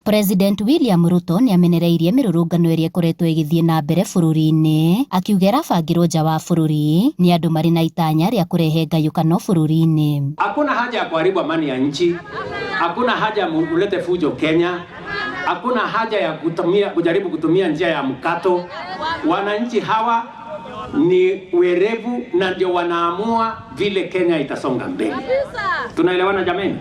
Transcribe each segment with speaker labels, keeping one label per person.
Speaker 1: President William Ruto nĩamenereirie mĩrũrũngano ĩrĩa ĩkoretwo ĩgĩthiĩ na mbere bũrũri-inĩ, akiuga ĩrabangĩrwo nja wa bũrũri nĩ andũ marĩ na itanya rĩa kũrehe ngayũkano bũrũri-inĩ.
Speaker 2: Hakuna haja ya kuharibu amani ya nchi, hakuna haja ya mulete fujo Kenya, hakuna haja ya kutumia, kujaribu kutumia njia ya mkato. Wananchi hawa ni werevu na ndio wanaamua vile Kenya itasonga mbele. Tunaelewana jameni?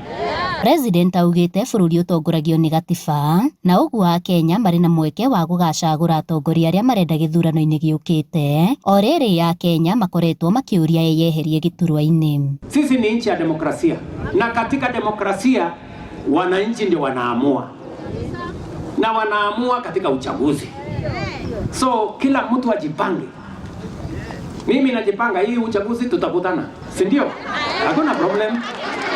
Speaker 1: President augĩte bũrũri ũtongoragio nĩ gatiba na ũguo akenya marĩ na mweke wa gũgacagũra atongoria arĩa marenda gĩthurano-inĩ gĩũkĩte. O rĩrĩ akenya makoretwo makĩũria eyeherie gĩturwa-inĩ.
Speaker 2: Sisi ni nchi ya demokrasia, na katika demokrasia wananchi ndio wanaamua, na wanaamua katika uchaguzi. So kila mtu ajipange. Mimi najipanga, hii uchaguzi tutakutana, si ndio? Hakuna problem.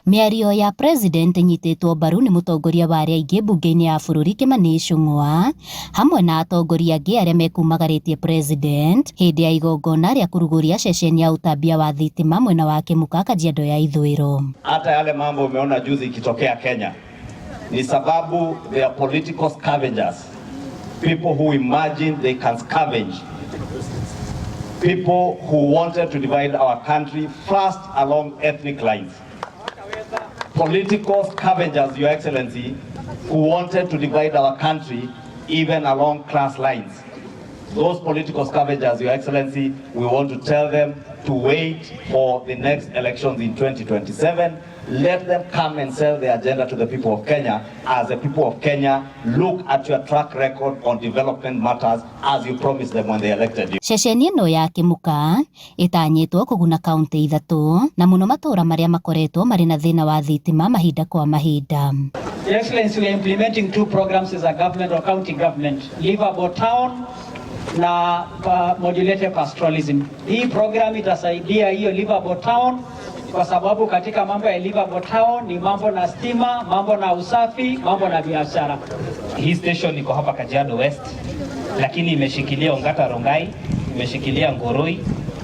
Speaker 1: Mĩario ya president ĩnyitĩtwo mbaru nĩ mũtongoria wa arĩa aingĩ mbunge-inĩ ya bũrũri Kimani Ichung'wa hamwe na atongoria angĩ arĩa mekumagarĩtie president hĩndĩ ya igongona rĩa kũrugũria ceceni ya ũtambia wa thitima mwena wa Kĩmuka, Kajiado ya Ithũĩro.
Speaker 3: Hata yale mambo umeona juzi ikitokea Kenya ni sababu they are political scavengers, people who imagine they can scavenge, people who wanted to divide our country first along ethnic lines, political scavengers, Your Excellency, who wanted to divide our country even along class lines. Those political scavengers, Your Excellency, we want to tell them to wait for the next elections in 2027. Let them come and sell their agenda to the people of Kenya. As the people of Kenya, look at your track record on development matters as you promised them when they elected you.
Speaker 1: Ceceni ĩno ya Kĩmuka ĩtanyĩtwo kũguna kaunti ithatũ na mũno matũra marĩa makoretwo marĩ na thĩna wa thitima mahinda kwa mahinda.
Speaker 4: Your Excellency, we are implementing two programs as a government or county government, Livable Town na Modulated Pastoralism. Hii program itasaidia hiyo Livable Town kwa sababu katika mambo ya Livable Town ni mambo na stima, mambo na usafi, mambo na biashara.
Speaker 5: Hii station iko hapa Kajiado West, lakini imeshikilia Ongata Rongai, imeshikilia Ngoroi,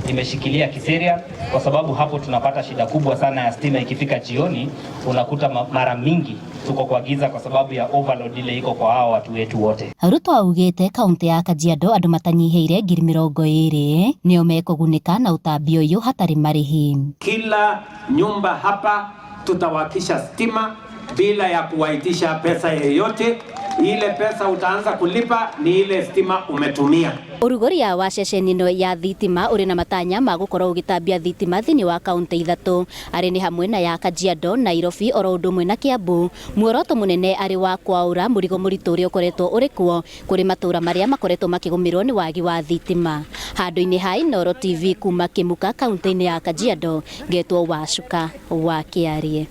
Speaker 5: imeshikilia Kiserian, kwa sababu hapo tunapata shida kubwa sana ya stima. Ikifika jioni, unakuta mara mingi tuko kwa giza kwa sababu ya overload ile iko kwa hao watu wetu wote.
Speaker 1: Ruto augĩte kaunti ya Kajiado andũ matanyihĩire 20,000 nĩo mekũgunĩka na ũtambia ũyũ hatarĩ marĩhi.
Speaker 2: Kila nyumba hapa tutawakisha stima bila ya kuwaitisha pesa yeyote. Ile pesa utaanza kulipa ni ile stima umetumia.
Speaker 1: Ũrugũria wa ceceni ĩno ya thitima ũrĩ na matanya ma gũkorwo ũgĩtambia thitima thĩinĩ wa kaunti ithatũ arĩ nĩ hamwe na ya Kajiado, Nairobi oro ũndũ ũmwe na Kiambu. Muoroto mũnene arĩ wa kwaũra mũrigo mũritũ ũrĩa ũkoretwo ũrĩ kuo kũrĩ matũra marĩa makoretwo makĩgũmĩrwo nĩ wagi wa thitima. Handũ-inĩ ha Inooro TV kuma Kĩmuka kaunti-inĩ ya Kajiado, ngetwo Wacuka wa Kĩarie.